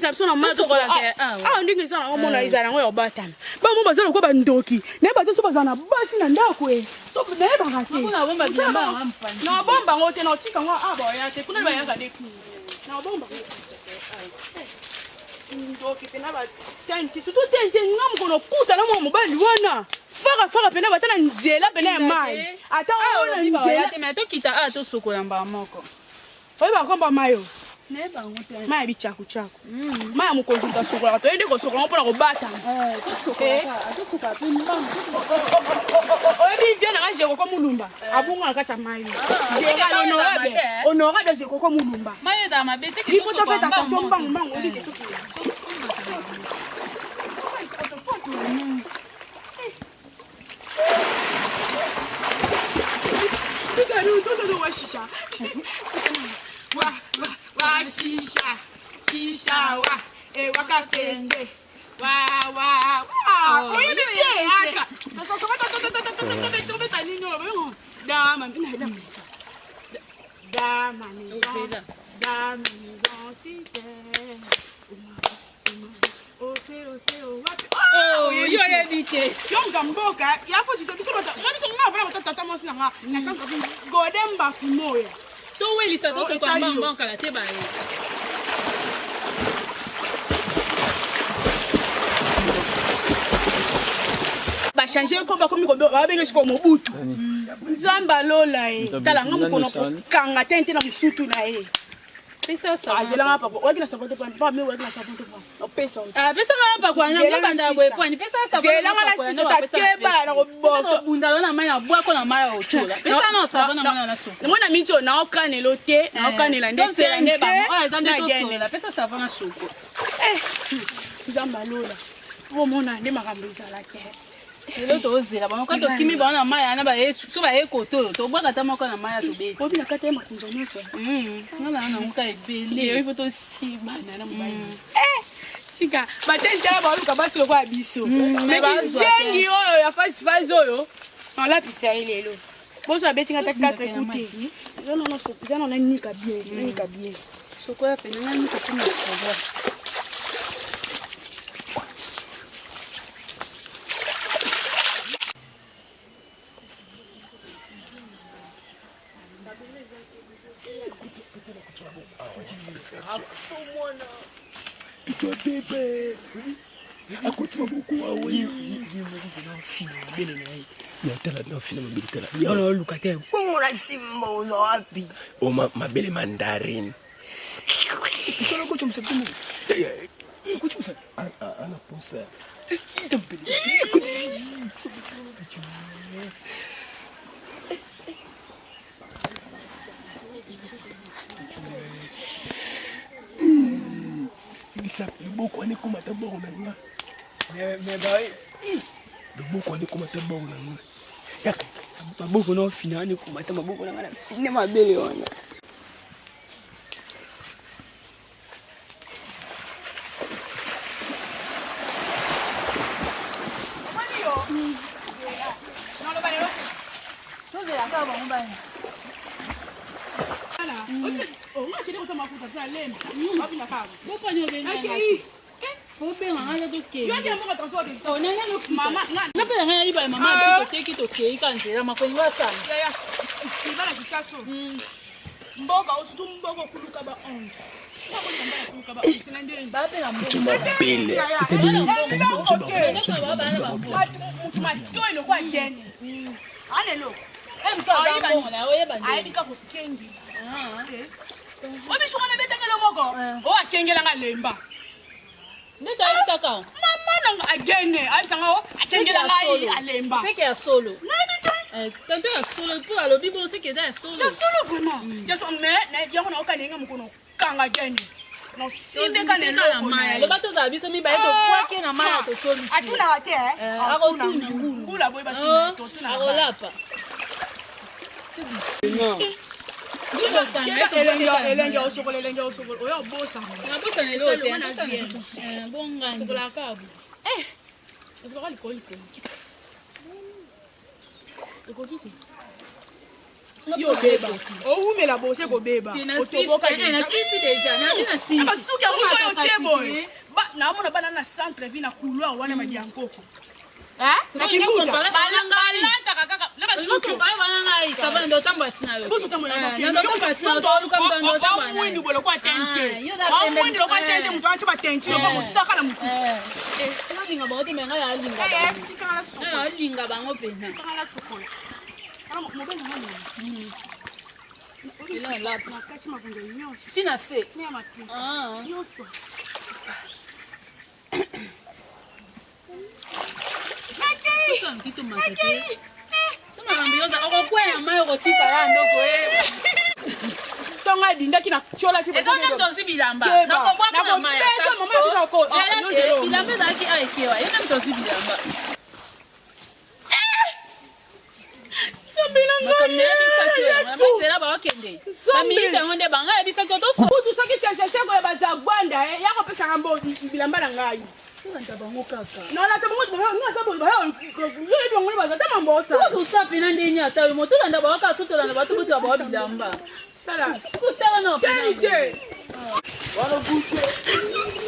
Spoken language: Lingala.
Tokita biso na mai Tosokolaka, ah, ouais. awa ndenge eza nango mona ezala yango ya kobatama. Bango baza lokola bandoki. Nayeba te so bazala na basi na ndako e. To nayebaka te. Kuna bomba bilamba yango mpanzi. Na bomba yango te na otika yango awa baya te. Kuna bayaka nde kuna. Na bomba yango. Ndoki pena ba tente surtout tente nga mokolo okuta na mwana mobali wana faka faka pena bata na nzela pena ya mai ata oyo na nzela te mais tokita awa tosokola mbala moko. Oyeba komba mai oyo? Nayeba yango te. Mai ya bichakuchaku. Mai ya mokonzi moto asokolaka toye nde kosokola yango mpona kobatama. Oyebi vie na nga Jekoko Mulumba abunga na kati ya mai. Géral honorable honorable Jekoko Mulumba. Mai ezala mabe te. Il faut faire attention mbangu mbangu oyebi ke tokende. Wa wa wa shisha shisha wa e wakatende wa wa wa oyebi te aka tobeta nini oyo dama dama maison dama maison cité Yo oyebi te. Yonga mboka ya foti te biso bato nga biso nga vana bato tata mwasi na nga na sanka gode mbafu moya Towelisa tosokola etali yo. mbala kala te baye. bachange ko bakomi babenge sikoyo mobutu nzambe alola ye tala nga mokolo kokanga te nte na mosutu na ye Pesa savon. azelanga papa oyaki na savon te papa mi oyaki na savon te papa opesa Ah, pesa nga pakwa na Zela nga banda na boye sisa. pwani. Pesa savon. Zela nga na sisa, takeba na koboso. Bunda na mai na bwako na mai ya ochola. Pesa na savon na mai na suko. namona minti oyo naokanela te naokanela nde Tozela nde bango. Ah, eza nde na gene tosolela. Pesa savon na suko. nzambe alola omona nde makambo ezalaki Lelo tozela bango quand tokimi bango na mai wana baye so baye kote oyo tobwaka ata moko na mai ya tobeti. obi na kati ya makonzo nyonso Nga na nango ka ebele. lelo ifo tosibana na mobali tika batentala baluka basi lokola biso mais bazwa te. zengi oyo ya fasi fasi oyo nalapisa ye lelo boso abetinga ata 4 ekute eza nano nika bien nika bien Sokola pene nga niko kuna kokola. Pitwa bebe akoti maboko awe ye moko mpena ofina mabele na ye ya tala na ofina mabele tala wana oluka te bongo na simba oza wapi o mabele mandarine pitwana koco mosapi moko koco mosapi ana posa ita mpele loboko wana ekoma ata boro na nga loboko wana ekoma ata boro na nga yaka maboko na ofina wana ekoma ata maboko na nga na fine mabele wana Tozela kaka bango bana. Bopani obenga nga. Bobenga nga nde tokende. Nga mpe na ngai nayiba ya mama biso toteki tokei ka nzela makolo nga asala. mboka osutu mboka okuluka ba 11 Bape na mbongo. mabele mutu matoi lokola gene alelo Eh, mosu aza mbongo na ye oyeba nde. ayebi kaka kokengi obiso wana ebetangelo moko oyo akengelanga lemba Nde toyebisaka. mama nanga agene ayebisanga o akengela ngai alemba Seke ya solo. nayebi te Eh, Tanto ya solo mpo alobi bongo seke eza ya solo. ya solo vraiment ya solo mais yango naokaninga mokolo kanga gene nosimbeka na eloko na ye. Loba tozala biso mibale tobwaki na mai ya totolisi. atunaka te Eh, akotuna ngulu. ngula boye Oh, batuna totuna akolapa. elenge osokola elenge osokola oyo obosana Nabosana eloko te, nabosana. Eh, bongani. osokolaka abu osokolaka likolo likolo ekoki te. Yo obeba. Owumela bose kobeba. Otoboka deja. Basuki ya kufa yo tie boye. Naomona bana na centre ville na couloir wana madiankoko. Na kinguta. Balataka kaka na basuki. Mwindu boye lokola tente. Mwindu lokola tente moto wana tie batenti lokola mosaka na motu. Olinga bango te me ngai alinga bango mpenza. Tina se. Okokwea mai okotika ya ndoko ntongo adindaki na tiolaki eza bilamba bilamba ezalaki aekewa ye nde tozwi bilamba makambo nayebisaki nzela baokende bamilite yango nde banga yebisaki kutu soki seseseko ya bazagwanda ya kopesanga mbo bilamba na ngai tolanda bango kaka nalata bango yoyebi bango baza ta mambosa tosa mpena ndeni ata yo mo tolanda bango kaka so tolanda bato botela bango bilamba tala kotala na keni te Wana gute.